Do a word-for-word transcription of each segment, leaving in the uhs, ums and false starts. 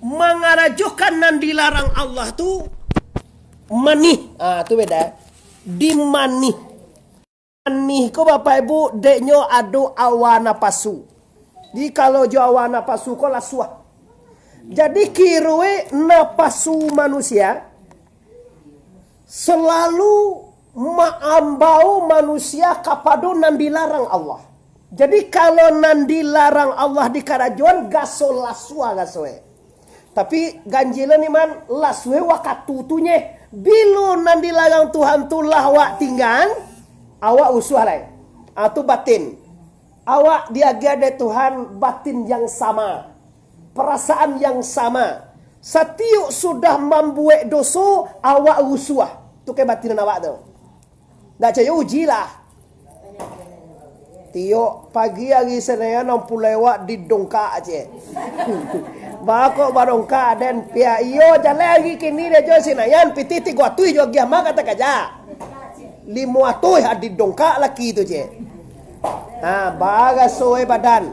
Mangarajokan nan dilarang Allah tu manih. Ah, tu beda. Di manih. Manih ko, Bapak Ibu, deknyo ado awa napasu. Jadi, kalau jo awa napasu ko lasuah. Jadi, kiroe napasu manusia selalu maambau manusia kapado nan dilarang Allah. Jadi, kalau nan dilarang Allah dikarajoan, gaso lasuah gasoe. Tapi, ganjilo ni, man, lasuah wakatu tu nyeh. Bilo nan dilarang Tuhan tu lah awak tinggaan, awak usuah lai. Ah, tu batin. Awak diagiah dek Tuhan batin yang sama, perasaan yang sama. Satiok sudah mambuek doso, awak rusuah. Tu kan batin awak tu. Ndak cayo, ujilah. Tiok pagi ari Senin, nan pulai awak didongkak ciek. Bakok badongkak den, pihak iyo jaleh ari kini dek jo Senayan, pitih tigo atuih jo agiah ma ka takaja. Limo atuih ha didongkak laki tu ciek. Ha, baraso e badan.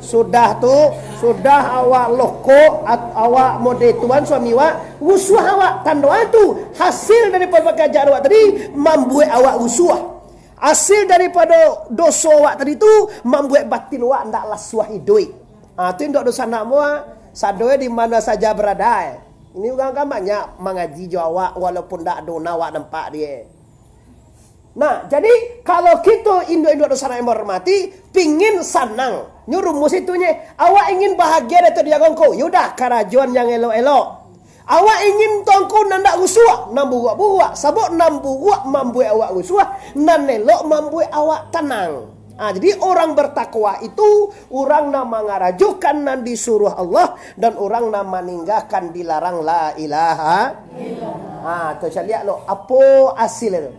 Sudah tu, sudah awak lokok, at-, awak mode tuan suami awak, rusuah awak. Tando e tu, hasil daripada pakarjaan awak tadi, mambuek awak rusuah. Hasil daripada doso awak tadi tu, mambuek batin awak ndak lasuah iduik. Ha, tu induak dunsanak mua, sado e di mana saja berada e. Ini urang kan banyak mangaji jo awak, walaupun ndak ado nan awak nampak die. Nah, jadi, kalau kito induak-induak dunsanak yang bahormati, pingin sanang, nyo rumus itu nye, awak ingin bahagia dari Tuangku, yo udah, karajoan yang elok-elok. Awak ingin Tuangku nan dak rusuah, nan buruak-buruak, sabab nan buruak mambuek awak rusuah, nan elok mambuek awak tanang. Ah, jadi, orang bertakwa itu, urang nan mangarajokan nan disuruah Allah, dan urang nan maninggakan dilarang, la ilaha. Ah, tu caliak lo, apo asil itu?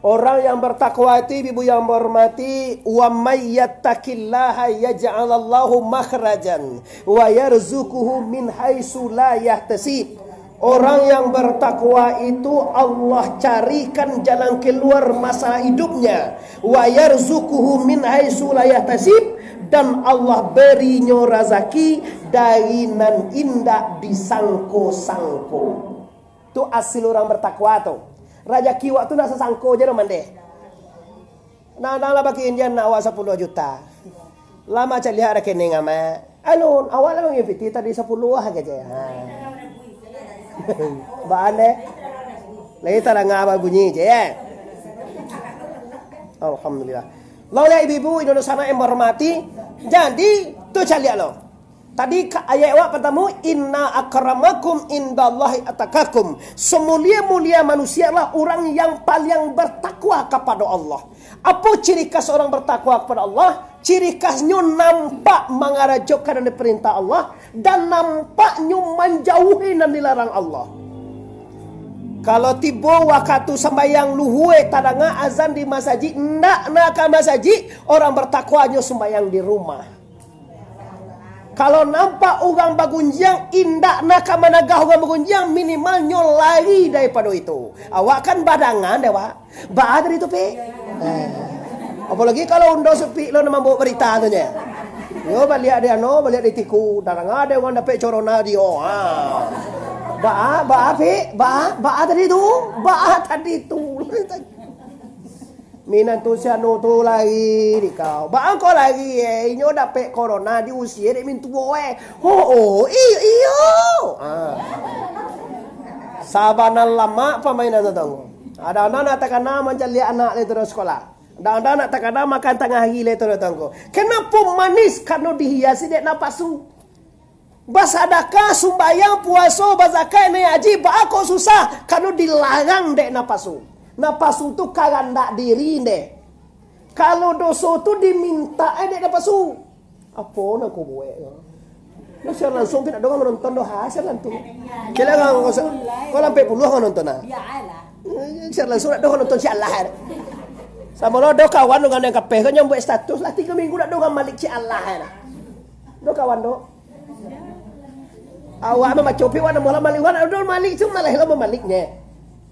Orang yang bertakwa itu, ibu-ibu yang menghormati, "Wa may yattaqillaha yaj'al lahu makhrajan wa yarzuquhu min haitsu la yahtasib." Orang yang bertakwa itu Allah carikan jalan keluar masalah hidupnya. "Wa yarzuquhu min haitsu la yahtasib," dan Allah berinyo razaki dari nan indak disangko-sangko. Tu asil urang bertakwa tu. Rajaki awak tu ndak sasangko je doh mandeh. Nah, nah lah bagi Indian nak awak sapuluah juta. Lama caliak rekening amak. Alun, awak lah mangimpiti tadi sapuluah aja. Ha. Baan deh. Lai tadanga babunyi je, ya. Alhamdulillah. Lo ya ibu-ibu, Indonesia yang menghormati. Jadi, tu caliak lo. Tadi ka-, ayat awak partamo, "Inna akramakum indallahi atqakum." Semulia-mulia manusia lah urang yang paling bertakwa kapado Allah. Apo ciri khas urang bertakwa kapado Allah? Ciri khasnyo nampak mangarajokan nan diparintah Allah, dan nampaknyo manjauhi nan dilarang Allah. Kalau tibo wakatu sambayang luhue, tadanga azan di masajik, ndak na ka masajik, urang bertakwanyo sambayang di rumah. Kalau nampak urang bagunjiang, indak na ka managah urang bagunjiang, minimalnyo lari daripado itu. Awak kan badangan deh, Wak. Baa tadi tu, Pik? Eh. Apolagi kalau undo supik lo nan mambaok barita tu, nye. Yo, baliak di ano, baliak di tiku. Tadanga deh urang dapek corona dio. Ha. Baa, baa, Pik? Baa, baa tadi tu? Baa tadi tu? Minantu si anu tu lari dikau. Baa kau lari, eh? Inyo dapek corona, diusie dek mintuo, eh. Oh, oh, iyo, iyo. Ah. Sabana lamak pamainan tu, tangguang. Ado anak nak takana mancaliak anak lai tu dari sekolah. Ado anak nak takana makan tangah hari lai tu, tangguang. Kenapo manih? Karano dihiasi dek napasu. Basadakah, sumbayang, puaso, bazakat, naiak haji, baa kok susah? Karano dilarang dek napasu. Napasu tu karandak diri ndeh. Kalau doso tu dimintak dek napasu. Apo nan ko buek ko? Nah, siaran langsung, tapi nak dongan manonton doh, ha, siaran langsung. Kira kau, kau lampek puluah manonton, ha? Siaran langsung nak dongan nonton sialan. Samo lo doh kawan dengan yang kapeh, kau nyambuik status lah, tigo minggu nak dongan malik sialan. Doh kawan doh. Awak mamaco pi wan, malam malik wan, ado malik tu malah lo mamaliknyo.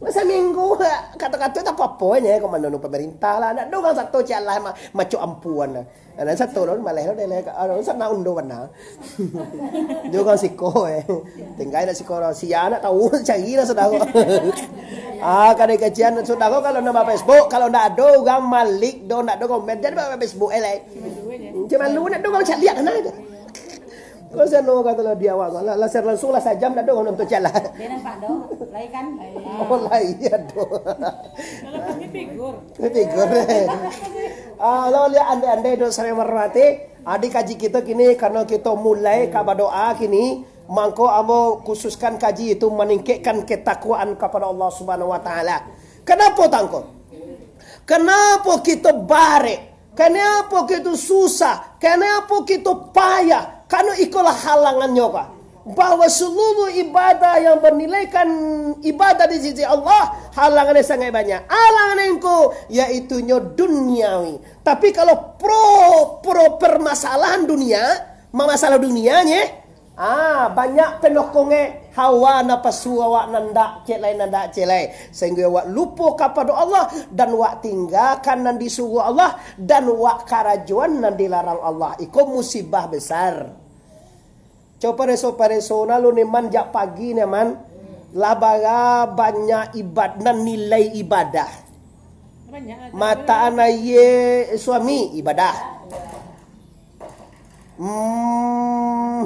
Saminggu, kato-kato tak apo-apo nyo, komando nu pamarintah lah. Ndak ado urang sato ciek alah ma-, maco ampuan lah. Alah, sato lo, maleh lo, deh, leh, anu, sanang undo bana. Dio urang siko, eh. Tingga nak siko, sia nak tahu, cari lah sudaro. Ah, kadai kacian sudaro, kalau nambah Facebook, kalau ndak ado urang malik do, ndak ado komen, jadi nambah Facebook, eh, lai. Cuma lu ndak ado urang caliak, kana aja. Kalau sano kato lah di awak, lah, lah, langsung lah sajam ndak ado urang nonton ciek alah. Dia nampak do, lai kan? Oh, lai, ado. Kalau kami figur. Figur. Ah, lo liek andai-andai dok saling menghormati. Ah, di kaji kito kini, karano kito mulai ka badoa kini, mangko ambo khususkan kaji itu maningkekkan ketakwaan kapado Allah Subhanahu wa Taala. Kanapo tangko? Kanapo kito barek? Kanapo kito susah? Kanapo kito payah? Karano ikolah halangannyo ka. Bahwa seluruh ibadah yang bernilaikan ibadah di sisi Allah, halangannyo sangaik banyak. Halangannyo ko, yaitunyo duniawi. Tapi kalau pro, pro permasalahan dunia, mamasalah dunia nye, ah, banyak penokongnyo, hawa napasu awak nan dak ciek lai, nan dak ciek lai. Sehingga awak lupo kapado Allah, dan awak tinggakan nan disuruh Allah, dan awak karajoan nan dilarang Allah. Iko musibah besar. Coba pareso-pareso nah lu ni, Man, jak pagi ni, Man. Lah bara banyak ibad-, nan nilai ibadah. Banyak lah. Mataan aia suami, ibadah. Hmm.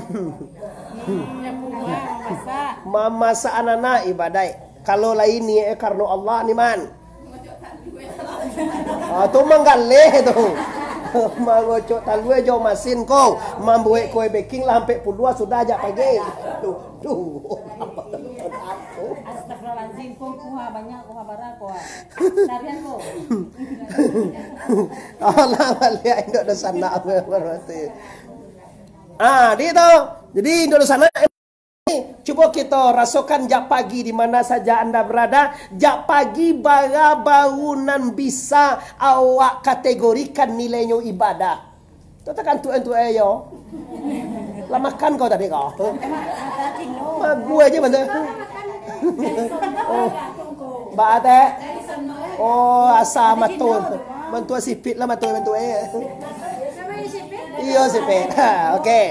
Hmm, nyapu rumah, mamasak. Mamasak anak-anak, ibadah. Kalau lain ni, eh, karano Allah ni, Man. Ah, tu manggaleh tu. Mangocok talua jo masin ko. Mambuek kue baking lah ampek puluah sudah jak pagi. Duh, duh. Astagfirullahalazim, ko kuah banyak, kuah bara ko. Tarian ko. Alah, baliak indok dunsanak. Ah, di tu. Jadi, indok dunsanak, cubo kito rasokan jak pagi di mana saja anda berada, jak pagi bara baru nan bisa awak kategorikan nilainyo ibadah. Tu takan tu, tu, eh, yo. Lah makan kau tadi kau? Magu aja bantu. Oh. Ba ate. Oh, asa mato. Bantu sipit lah, mato, bantu, eh. Iyo, sipit. Ha, okey.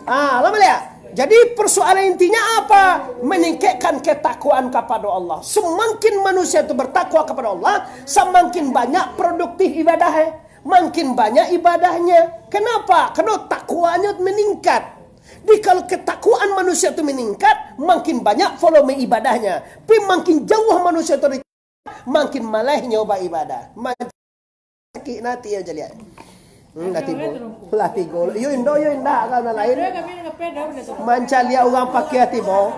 Ah, lah malihat. Jadi, persoalan intinya apa? Meningkatkan ketakwaan kepada Allah. Semakin manusia itu bertakwa kepada Allah, semakin banyak produktif ibadah, eh. Makin banyak ibadahnya. Kenapa? Karena takwanyo meningkat. Jadi, kalau ketakwaan manusia itu meningkat, makin banyak volume ibadahnya. Tapi makin jauh manusia itu dari, makin malehnyo baibadah. Makin sakik hati yo, caliak. Hmm, lah tigo. Lah tigo. Yo indak, yo indak, kan lain. Mancaliak urang pakai tibo.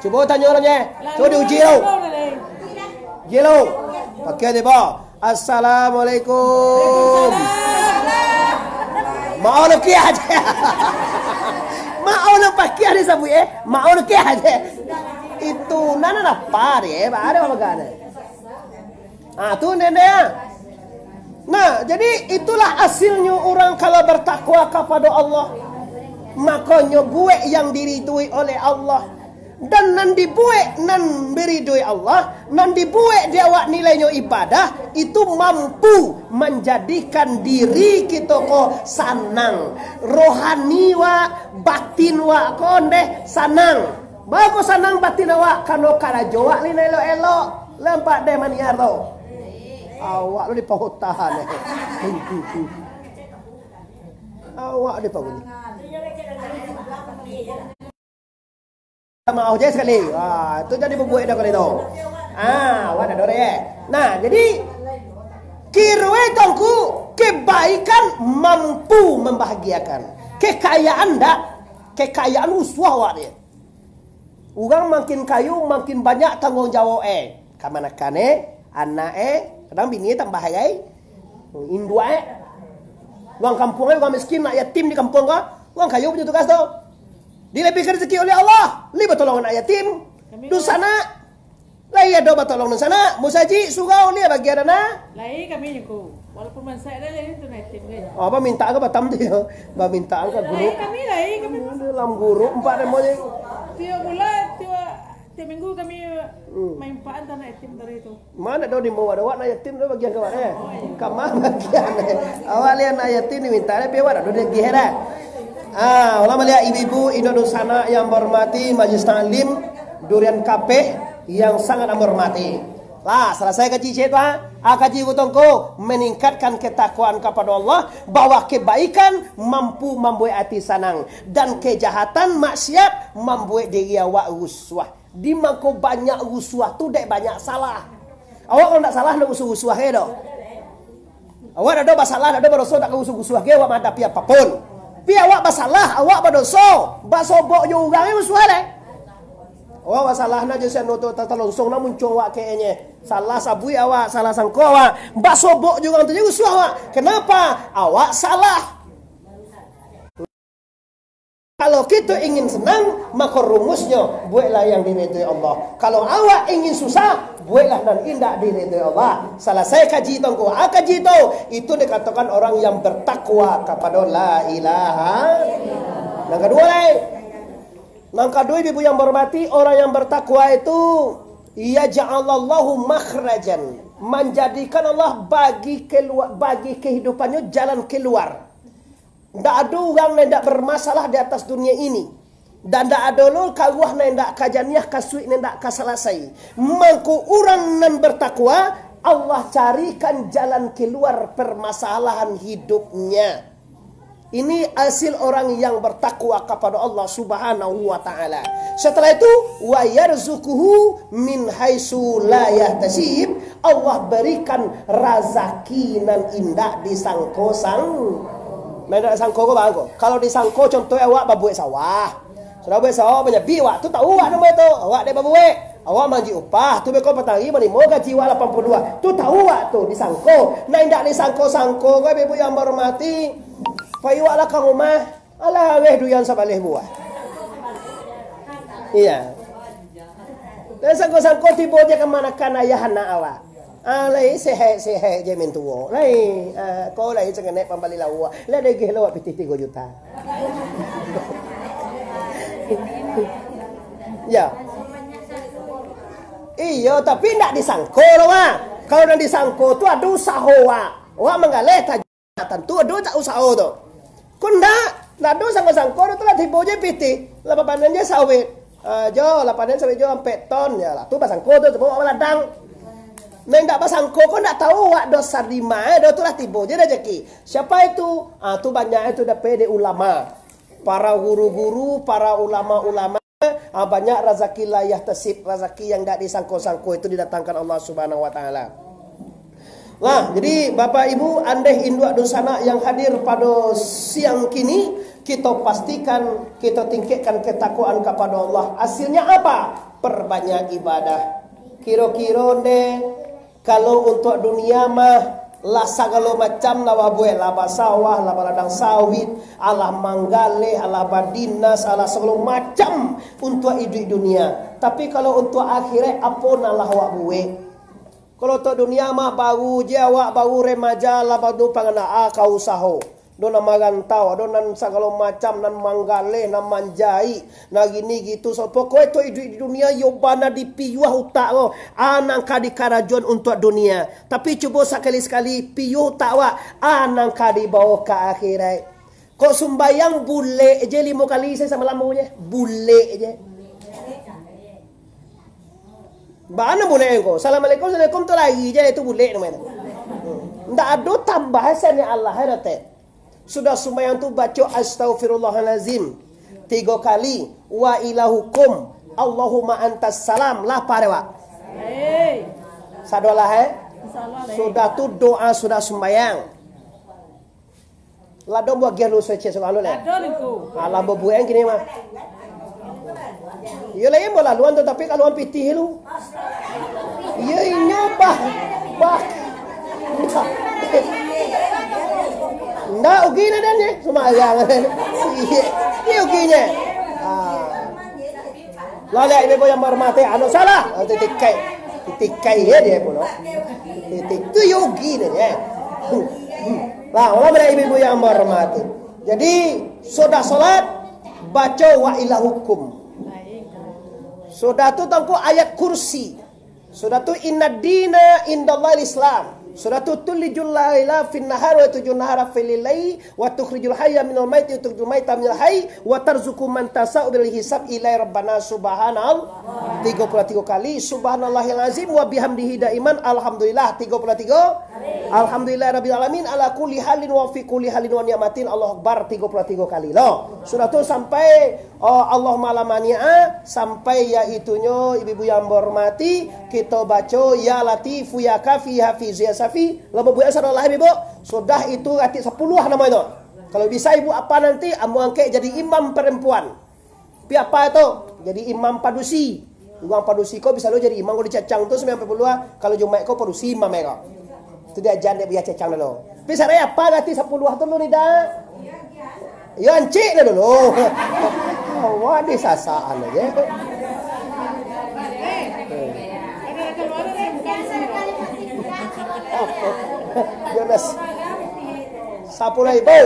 Cubo tanyo urang, eh. Cubo diuji lo. Uji lo. Pakai tibo. Assalamualaikum. Maoh lo kiah aja. Maoh lo pakai disabuik, eh. Maoh lo kiah aja. Itu nana apa dia, eh? Ada apa gana? Ah, tu nenek. Nah, jadi itulah hasilnyo urang kalau bertakwa kepada Allah. Makonyo buek yang diridui oleh Allah. Dan nan dibuek nan diridui Allah, nan dibuek di awak nilainyo ibadah, itu mampu manjadikan diri kito ko sanang. Rohani wak, batin wak ko ndeh sanang. Baa ko sanang batin awak, karano karajo wak lai nan elok-elok. Lampak deh maniar tu. Awak tu dipahotahan, eh. Awak dipahotahan. Maoh je sakali. Ah, tu jadi babuek dah kali tu. Ah, awak dah dorek, eh. Nah, jadi, kiro e tu angku, kebaikan mampu membahagiakan. Kekayaan ndak, kekayaan rusuah awak dia. Urang makin kayo, makin banyak tangguang jawab e. Kamanakan e, anak e, kadang bini e tambah agai. Induak e. Urang kampuang e, urang miskin, anak yatim di kampuang ko, urang kayo punyo tugas tu. Dilebihkan rezeki oleh Allah, lai batolong anak yatim. Dunsanak, lai ado batolong dunsanak. Musajik, surau, lai bagian dana. Lai kami nyo ko. Walaupun bansaik dah lai tu naitin kan. Oh, bamintaan ka Batam tu yo. Bamintaan ka grup. Lai kami, lai kami. Dalam grup empat namonyo. Tiok bulan, tiok Tiap minggu kami Hmm. main paan tanah yatim dari itu. Mana ado di bawah awak nak yatim tu bagian awak, eh? Kama bagian, eh? Awak lihat nak yatim ni minta, tapi awak ado di gih dah. Ah, ulah malihat ibu-ibu, indak dunsanak yang berhormati, majlis taklim, durian kapeh yang sangat kami hormati. Lah, selesai kaji cek tu, ah. Ah, kaji gutong ko, meningkatkan ketakwaan kepada Allah, bahwa kebaikan mampu membuat hati senang, dan kejahatan, maksiat, membuat diri awak rusuah. Di mangko banyak rusuah tu dek banyak salah. Awak kalau ndak salah, ndak rusuah-rusuah ke doh. Awak ndak ado basalah, ndak ado badoso, ndak ka rusuah-rusuah ke awak mahadapi apapun. Pi awak basalah, awak badoso, basobok jo urang, eh, rusuah deh. Awak basalah na jo si anu tu, tatalonsong na muncuang awak ke enye. Salah sabuik awak, salah sangko awak. Basobok jo urang tu je rusuah awak. Kenapa? Awak salah. Kalau kito ingin senang, mako rumusnyo, bueklah yang diridhoi Allah. Kalau awak ingin susah, bueklah nan indak diridhoi Allah. Salasai kaji tu, angko, ah, kaji tu, itu dikatokan orang yang bertakwa kapado la ilaha. Nan kaduo lai. Nan kaduo, ibu yang berhormati, orang yang bertakwa itu, yaj'alallahu makhrajan, manjadikan Allah bagi kelua-, bagi kehidupannya jalan keluar. Ndak ado urang nan indak bermasalah di atas dunia ini. Dan ndak ado lo karuah nan indak ka janiah, kasuik nan indak ka salasai. Mangko urang nan bertakwa, Allah carikan jalan keluar permasalahan hidupnya. Ini hasil orang yang bertakwa kepada Allah Subhanahu wa Ta'ala. Setelah itu, wa yarzuquhu min haitsu la yahtasib, Allah berikan razaki nan indak disangko-sang-, nan indak disangko ko bang ko. Kalau disangko, contoh awak babuek sawah. Sudah babuek sawah, banyak bi awak tu tahu awak namo itu. Awak dek babuek. Awak manjik upah, tu beko patang hari manimo gaji awak lapan puluah. Tu tahu awak tu, disangko. Nan indak disangko-sangko ko, ibu yang bahormati. Pai awak lah ka rumah. Alah, weh, duyan sabaleh buah. Iya. Dan sangko-sangko tibo je kamanakan ayah anak awak. Ah, lai sehat-sehat je mintuo. Lai, ah, ko lai sanganek pambali lauak. Lai dagih lauak pitih tigo juta. Ya. Iyo, tapi ndak disangko lo, Wak. Kalau nan disangko tu ado usaho, Wak. Wak manggaleh taj-, tantu ado tak usaho tu. Ko ndak, ndak ado sangko-sangko tu lah tibo je pitih. Lah bapanen je sawit. Ah, jo, lah panen sawit jo ampek ton. Ya lah, tu basangko tu, tu bawa ladang. Nan ndak basangko ko ndak tahu, Wak, dosa di ma, eh, do tu lah tibo je rezeki. Siapa itu? Ah, tu banyak itu dapek dek ulama. Para guru-guru, para ulama-ulama, ah, banyak razaki la yahtasib, razaki yang dak disangko-sangko itu didatangkan Allah Subhanahu wa Ta'ala. Nah, jadi Bapak Ibu, andeh induak dunsanak yang hadir pado siang kini, kito pastikan, kito tingkekkan ketakwaan kapado Allah. Hasilnya apa? Perbanyak ibadah. Kiro-kiro ndeh, kalau untuak dunia mah, lah sagalo macam lah babuek, lah basawah, lah baladang sawit, alah manggaleh, alah badinas, alah sagalo macam untuak iduik dunia. Tapi kalau untuak akhirat, apo nan lah awak buek? Kalau untuak dunia mah, baru je awak baru remaja, lah baru pangana, ah, ka usaho. Ado nan marantau, ado nan sagalo macam, nan manggaleh, nan manjaik, nan gini gitu. So, pokoknyo tu iduik di dunia, yo bana dipiyuah utak ko. Ah, nan ka dikarajoan untuak dunia. Tapi cubo sakali-sakali piyuah utak awak. Ah, nan ka dibawo ka akhirat. Kok sumbayang bulek je limo kali se samalam je. Bulek je. Bana bulek ko. Assalamualaikum, assalamualaikum tu lari je, itu bulek namonyo tu. Ndak ado tambah saniat Allah, eh, doh, teh. Sudah sumbayang tu baco astaghfirullahalazim tigo kali, wa ilahukum, Allahumma antas salam, lapar dek awak. Hei. Sadolah, eh. Insyaallah, deh. Sudah tu doa, sudah sumbayang. Lah do buah giah lu suci suka lu leh. Ado niku. Alah babueng kini mah. Iyo lah, iyo mau laluan tu, tapi kaluan pitih lu. Iyo, inyo bah, bah. Ndak ugi nah dan je, sumbayang. Iyo, iyo uginyo. Ah. Lah, liek ibu yang menghormati, anu salah. Ah, titikai. Titikai ye dia pulo. Titik tu yogi ni, eh. Lah, ulah balik ibu yang menghormati. Jadi, sudah salat, baco wa ilahukum. Sudah tu tongko ayat kursi. Sudah tu, "Innad dina indallahil Islam." Sudah tu, "Tulijul laila fin nahar wa tulijul nahara fil laili wa tukhrijul hayya minal maiti wa tukhrijul maita minal hayy wa tarzuqu man tasa'u bil hisab ilai rabbana subhanallah." Tigo puluh tigo kali, "Subhanallahil azim wa bihamdihi daiman alhamdulillah." Tigo puluh tigo, "Alhamdulillah rabbil alamin ala kulli halin wa fi kulli halin wa ni'matin Allahu akbar." Tigo puluh tigo kali lo. Sudah tu sampai Oh, Allahumma la mani'a, sampai yaitunyo ibu-ibu yang ambo hormati, kito baco, "Ya Latifu, Ya Kafi, Hafizu, Ya Safi." Lah babuek sadolah, Ibu. Sudah itu, ratik sapuluah namo itu. Kalau bisa ibu apa nanti, ambo angkek jadi imam perempuan. Pi apa itu? Jadi imam padusi. Urang padusi ko bisa lo jadi imam, kalau dicacang tu sambilan puluah, kalau Jumaik ko padusi imam ko. Tu diajan dek Buya Cacang dulu. Tapi sarai apa gati sapuluah tu lu nida? Yo ancik dah dulu. Wah, disasaan aja. Jonas. Sapuluah ribu.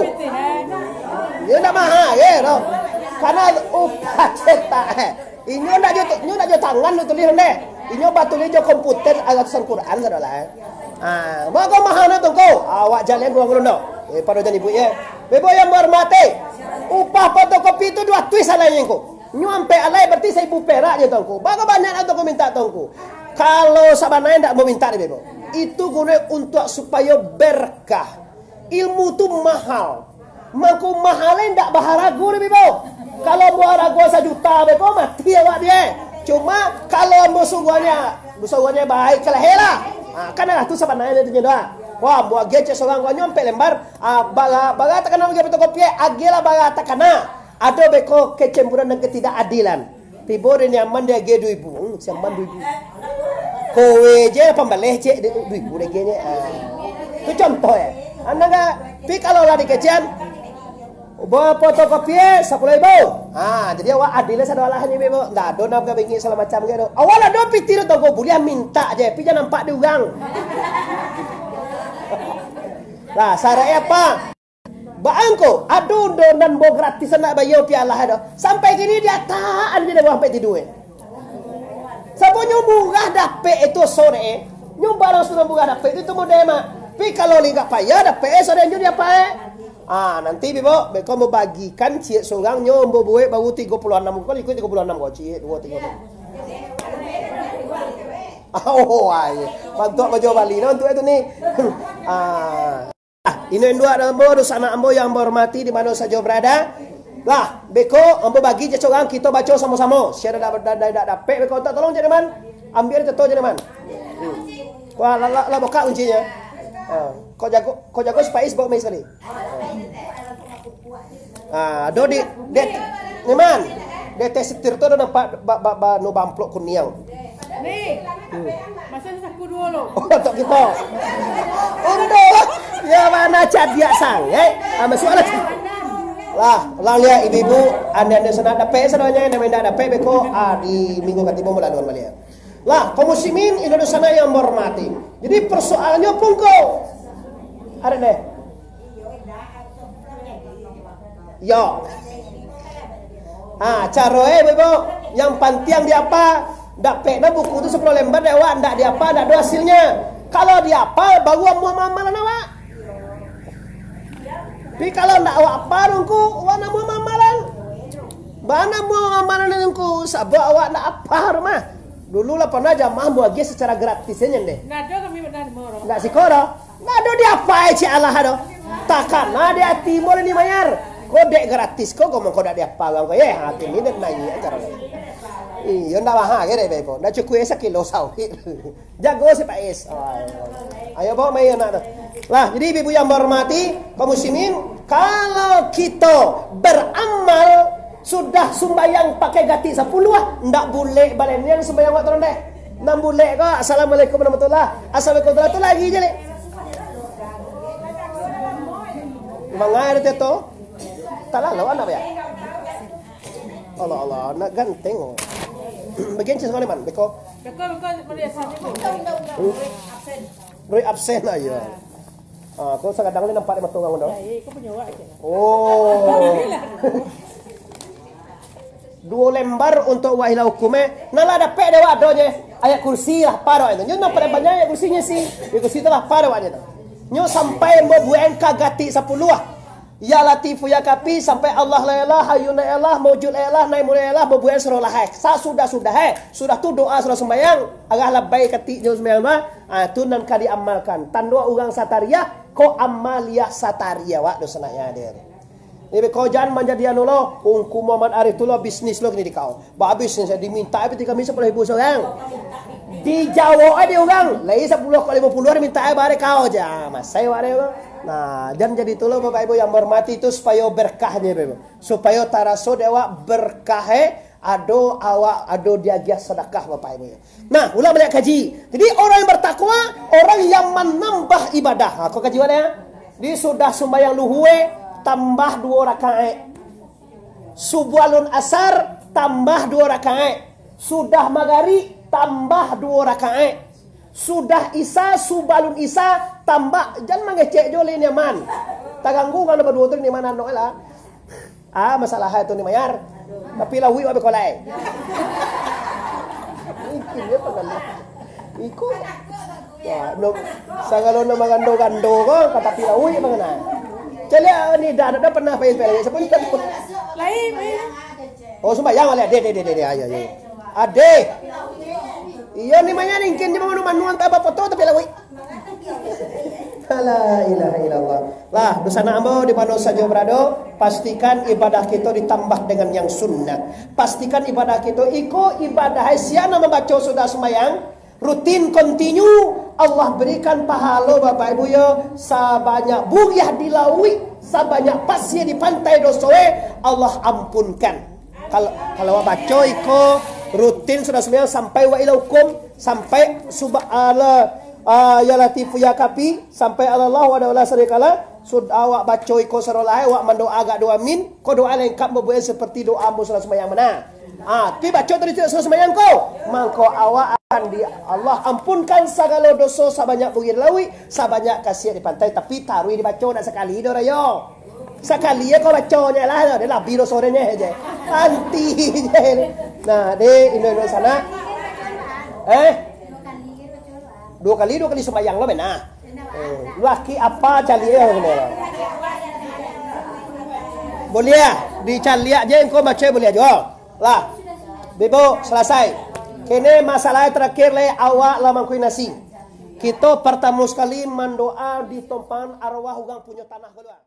Yo ndak mahal, ye, no. Karena upah cetak, eh. Inyo ndak jo, inyo ndak jo tangan tu tulih, deh. Inyo batulih jo komputer ratusan Quran, saudara, eh. Ah, mako mahal tu, ko. Awak jaleh buang dulu, no. Eh, pado jan ibu, ye. Ibu yang menghormati. Upah fotokopi tu dua ratus alai ko. Nyo ampek alai berarti saribu perak je, Tuanku. Barapo banyak lah Tuanku minta, Tuanku? Kalau sabananyo ndak mau minta deh, Bebo. Itu guno untuak supayo berkah. Ilmu tu mahal. Mangko mahal ndak baharago deh, Bebo. Kalau baharago sajuta beko, mati awak deh. Cuma kalau ambo suruahnya, suruahnya baik, kalahe lah. Ha, kan lah tu sabananyo tu nyo doh. Wah, ambo agiah cek sorang ko nyo ampek lembar. Ah, bara, bara takana agiah fotokopi, agiah lah bara takana. Ado beko kecemburuan dan ketidakadilan. Tibo di nyaman diagiah duo ribu. Hmm, siaman duo ribu. Kowe je pambaleh cek du-, duo ribu diagiahnyo. Ah. Tu contoh ya. Anda enggak, pi kalau lah dikecekan, bawa fotokopi eh, sapuluah ribu. Ha, jadi awak adil lah sado alahnyo, Bebo. Ndak ado nak bingik segala macam gitu. Awak lah ado piti tu, Tuanku, buliah minta je, pi jan nampak di urang. Lah, syaratnyo apa? Baa ko, ado do nan bo gratisan nak bayar pialah do. Sampai kini diataan je dek bo sampai tidua. Sabab nyo murah dapek itu sore, nyo barang sudah murah dapek itu, itu model mak. Tapi kalau lingkak payah dapek eh sore nyo diapo eh? Ah, nanti Bebo, beko mo bagikan ciek sorang nyo ambo buek baru tigo puluah anam ko, ikut tigo puluah anam ko, ciek duo tigo puluah. Oh, ai. Bantuak bajo Bali nah untuk itu ni. Ah. Ah, ino induak ambo, dunsanak ambo yang ambo hormati di mano sajo berada. Lah, beko ambo bagi je sorang, kito baco samo-samo. Sia dak, dak, dak, dak dapek beko tu, tolong je, Man. Ambiak je tu je, Man. Hmm. Wah, lah, lah, lah buka kuncinya. Ha. Kok jago, kok jago si Faiz bawa mai sekali. Ah, ado di, di, ni, Man. Di atas setir tu ado nampak ba, ba, ba, nu bamplok kuniang. Ni. Hmm. Masa saku duo lo. Oh, tok kito. Undo. Ya, mana cadiak sangaik. Ah, masuk lah. Lah, lah lihat ibu-ibu, ande-ande sanak dapek sadonyo, nan indak dapek beko, ah, di minggu katibo mulaluan baliak. Lah, kaum muslimin, inyo di sana yang menghormati. Jadi persoalannya pun ko. Ada deh. Yo. Ha, caro eh, Bebo. Yang pantiang diapa? Dapek dah buku tu sapuluah lembar dek awak, ndak diapa, ndak ado hasilnya. Kalau diapa, baru amuah amalan awak. Tapi kalau ndak awak apa, Tuanku, awak nak amuah amalan. Bana amuah amalan, Tuanku, sabab awak ndak apa rumah. Dulu lah pernah jamaah muagiah secara gratis, ya, nyen deh. Ndak ado kami pernah mau. Ndak siko doh. Ndak ado diapai cik Allah doh. Takana di ati mo ni mayar. Ko dek gratis ko, ko mangko dak diapa urang ko. Ye, ha, kini dak naiak caro. Iyo, ndak mahal ke dek, Bebo. Ndak cukuik sakilo sawit. Jago si Faiz. Oh, ayo bawa main anak tu. Lah, jadi ibu-ibu yang menghormati, kaum muslimin, kalau kito beramal sudah sumbayang pakai gatik sapuluah, ndak bulek balenian sumbayang awak tu deh. Nan bulek ko, "Assalamualaikum warahmatullah." "Assalamualaikum warahmatullah" lagi je leh. Mangai tu. Tak lalu anak ya. Allah, Allah, nak ganteng. Bagian cik sekolah mana? Beko. Beko, beko, mana ya? Hmm. Roy absen aja. Ah, kau sakadang ni nampak di mata orang tu. Ya, iya, kau punya awak je. Oh. Alhamdulillah. Duo lembar untuak wak ilah hukum, eh. Nan lah dapek dek awak ado je. Ayat kursi lah paro itu. Nyo nan paling banyak ayat kursinyo si. Ayat kursi tu lah paro awak je tu. Nyo sampai mambuek ka gatik sapuluah. Ya Latifu ya Kafi sampai Allah la ilah, Hayyun la ilah, Maujud la ilah, Naimun la ilah, mambuek surah lahai. Sasudah-sudah, eh. Sudah tu doa sudah sumbayang. Arah labai katik jo sumbayang mah. Ah, tu nan ka diamalkan. Tando urang satariah, ko amaliah satariah wak dosanaknya hadir. Jadi, kau jan manjadi anu lo, Ungku Muhammad Arif tu lo bisnis lo kini di kau. Babisnis diminta piti kami sapuluah ribu surang. Dijawab ai di urang, lai sapuluah kok limo puluah diminta ai bare kau ja. Masai bare ko. Nah, jan jadi tu lo Bapak Ibu yang menghormati tu supayo berkahnyo Bapak Ibu. Supayo taraso dek awak berkah eh, ado awak ado diagiah sadakah Bapak Ibu. Nah, ulang baliak kaji. Jadi, orang yang bertakwa, orang yang manambah ibadah. Ha, ko kaji wak deh. Di sudah sumbayang luhue, tambah duo rakaat. Subalun asar, tambah duo rakaat. Sudah magarib, tambah duo rakaat. Sudah isa, subalun isa, tambah. Jan mangecek jo lai nyaman. Taganggu kan baduo tu nyaman anok lah. Ah, masalah tu ni mayar. Tapi lawik wak bekolai. Mungkin dia pernah. Iko. Ya, no, sagalo no magando-gando ko, ka tapi lawik mangana. Caliak ni dah, dah pernah pai sepele, siapa ni? Lain, lain. Oh, sumbayang baliak. Deh, deh, deh, deh, deh, ayo, ayo. Ade. Iyo ni manya ni, mungkin dia manu-manu antah bapoto tapi lawik. La ilaha illallah. Lah, dunsanak ambo di mano sajo barado, pastikan ibadah kito ditambah dengan yang sunnah. Pastikan ibadah kito iko ibadah sia nan mambaco sudah sumbayang, rutin, kontinu, Allah berikan pahalo Bapak Ibu yo, sabanyak buriah di lauik, sabanyak pasia di pantai doso eh, Allah ampunkan. Kalau, kalau awak baco iko rutin sudah sumbayang sampai wa ila hukum, sampai subha-, ala, ah, ya Latifu ya Kafi, sampai Allah wa la syarikalah, sudah awak baco iko sarolah, awak mandoa agak doa amin, ko doa lengkap mambuek seperti doa ambo sudah sumbayang mana. Ah, tapi baco tadi tidak sudah sumbayang ko, mangko awak akan di Allah ampunkan sagalo doso sabanyak buriah di lauik, sabanyak kasiak di pantai, tapi taruih dibaco nak sakali doh rayo. Sakali ya kau baco nyo lah, dia labi doso dia nyo je. Anti je. Nah, deh, indo-indo sanak. Eh? Duo kali, duo kali sumbayang lo, benah. Eh, laki apa caliak ya, benah. Boleh ya? Dicaliak je, engkau baca boleh aja. Lah. Bebo, selesai. Kene masalah terakhir le, awak lah mangkui nasi. Kito pertama sekali mandoa di tompang arwah urang punyo tanah keluar.